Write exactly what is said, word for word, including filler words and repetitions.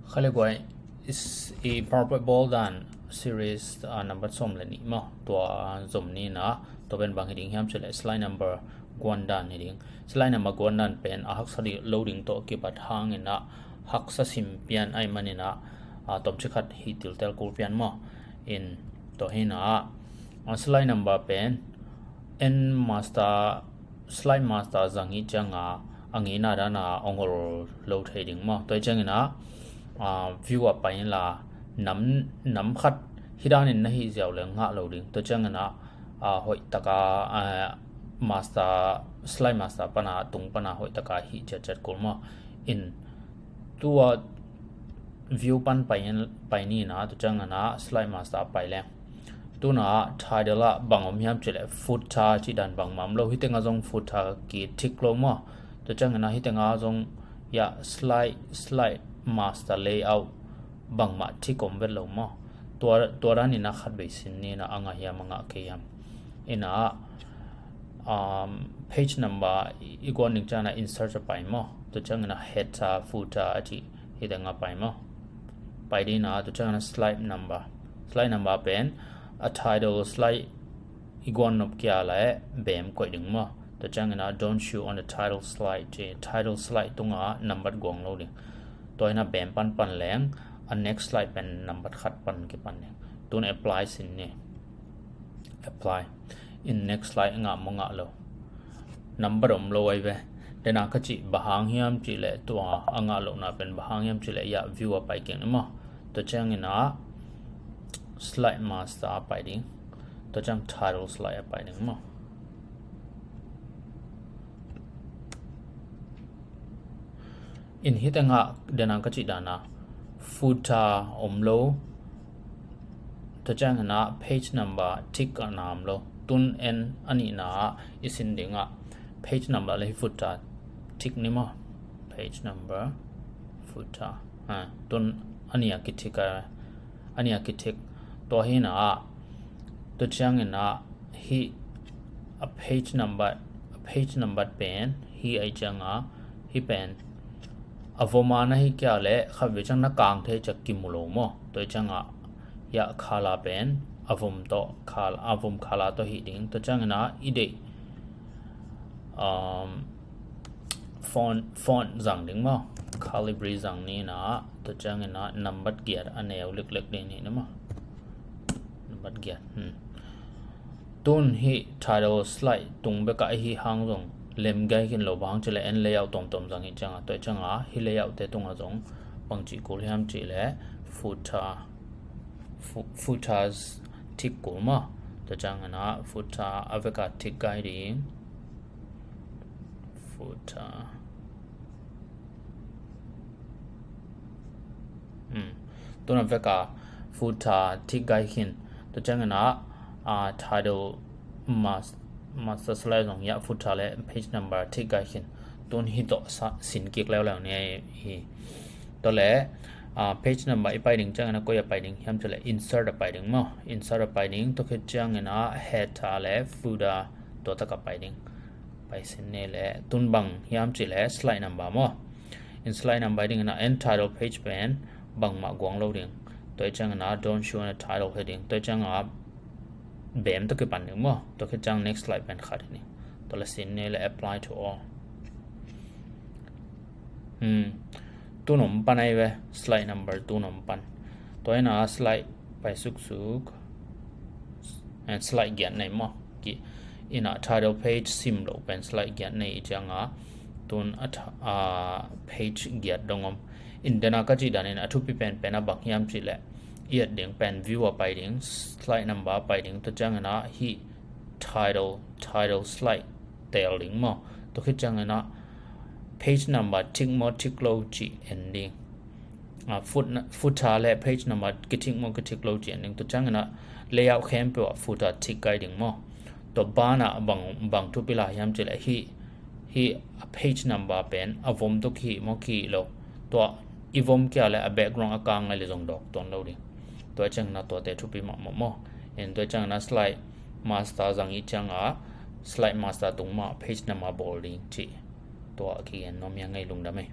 Khalegua i PowerPoint bawl dan series, ah, number sawm le nih maw, tua zom ni na, tua pen bang hi ding hiam cih leh slide number guan dan hi ding. Slide number guan dan pen a haksa lo ding tawh kibat hangin ah, haksa sim pian ahih manin ah, ah, tomcik khat hih tiltel kul pian maw. In tua hi na, ah, slide number pen en master, slide master zang hi ciang a, a ngeina dan a ong ol lo thei ding maw. Tua hi ciangin ah, ah, view ah pai inla nam, nam khat hi danin na hih ziau le ngah lo ding. Tua ciangin ah, ah, hoih taka, ah, master, slide master pana, tung pana hoih taka hih ciatciat kul maw. In tua view pan pai in, pai ni na, tua ciangin ah slide master pai leng. Tuna title ah bang om hiam cih leh footer cih dan bangmah om lo, hih tengah zong footer kithik lo maw. Tua ciangin ah hih tengah zong ya slide, slide master layout bangmah thik om vet lo maw. Tua, tua danin ah khat vei sin ni na, a ngah hiam a ngah kei hiam. In ah, um, page number i guan ding ciangin ah insert a pai maw. Tua ciangin ah header, footer a cih hih tengah pai maw. Pai ding na, tua ciangin ah slide number. Slide number pen a title slide i guan nop kia leh bem koih ding maw. Tua ciangin ah don't show on the title slide, ci title slide tungah nambat guang lo ding. Tua hi na bem pan pan leng a next slide pen nambat khat pan kipan ding. Tun apply sin ni. Apply. In next slide ngah maw ngah lo. Nambat om lo ahi ve. Dena ka cih bang hang hiam cih leh tua a ngah lohna pen bang hang hiam cih leh ya view ah pai keng ni maw. Tua ciangin ah slide master ah pai ding. Tua ciang title slide ah pai ding maw. In hih tengah dena ka cih dan a footer om lo. Tua ciangin ah page number thik a na om lo. Tun en a nihna ah i sin ding ah page number le hih footer thik ni maw. Page number, footer. Ha, tun a nih a kithik a, a nih a kithik. Tua hi na ah, tua ciangin ah hih a page number, a page number pen hih ahi ciang a, hih pen a vom a na hih kia leh khat vei ciang na kang thei ciang kimu lo maw. Tua hi ciang a ya color pen a vom tawh, color, a vom color tawh hih ding. Tua ciangin ah i deih, um, font, font zang ding maw. Calibri zang ni na, tua ciangin ah nambat giat a neu leklek ding hi na maw. Nambat giat. Hmm. Tun hih title slide tung bek ah hih hang zong lem gai khin lo, bang hang cih leh en layout tuamtuam zang hi ciang a, tua hi ciang a hih layout te tungah zong bang cih kul hiam cih leh footer, fo-, footers thik kul maw. Tua ciangin ah footer a vek a thik gai ding. Footer. Hmm. Tun a vek a footer thik gai khin. Tua ciangin ah, ah, title mas-, master slide zong ya footer le page number thik gai khin. Tun hih tawh sa-, sin kik leuleu ni hi. Tua leh, ah, page number i pai ding ciangin ah koi ah pai ding hiam cih leh insert ah pai ding maw. Insert ah pai ding, tua khit ciangin ah header le footer tua tak ah pai ding. Pai sin ni leh, tun bang hiam cih leh slide number maw. In slide number dingin ah en title page pen bangmah guang lo ding. Tua hi ciangin ah don't show on the title heading. Tua hi ciangin ah bem tawh kipan ding maw. Tua khit ciang next slide pen khat hi ni. Tua leh sin ni leh apply to all. Hmm. Tun om pan ahi ve, slide number tun om pan. Tua hi na slide pai suksuk. And slide giat nei maw. Ki, in ah title page sim lo pen slide giat nei hi ciang a, tun a tha-, a page giat dong om. In dena ka cih danin a thupi pen pen a bang hiam cih leh i et ding pen view ah pai ding, slide number ah pai ding, tua ciangin ah hih title, title slide teel ding maw. Tua khit ciangin ah page number thik maw thik lo cih en ding. Ah, foot na-, footer le page number kithik maw kithik lo cih en ding. Tua ciangin ah layout khempeuh ah footer thik gai ding maw. Tua ban ah bang, bang thupi lai hiam cih leh hih, hih a page number pen a vom tawh kihih maw kihih lo. Tua i vom kia leh a background a kang ngai leh zong dawk tuan lo ding. Tua ciangin ah tuate thupi mahmah maw. In tua ciangin ah slide master zang hi ciang a, slide master tung mah page number bawl ding cih. Tua kigen nuam hi ing ei, lungdam ei.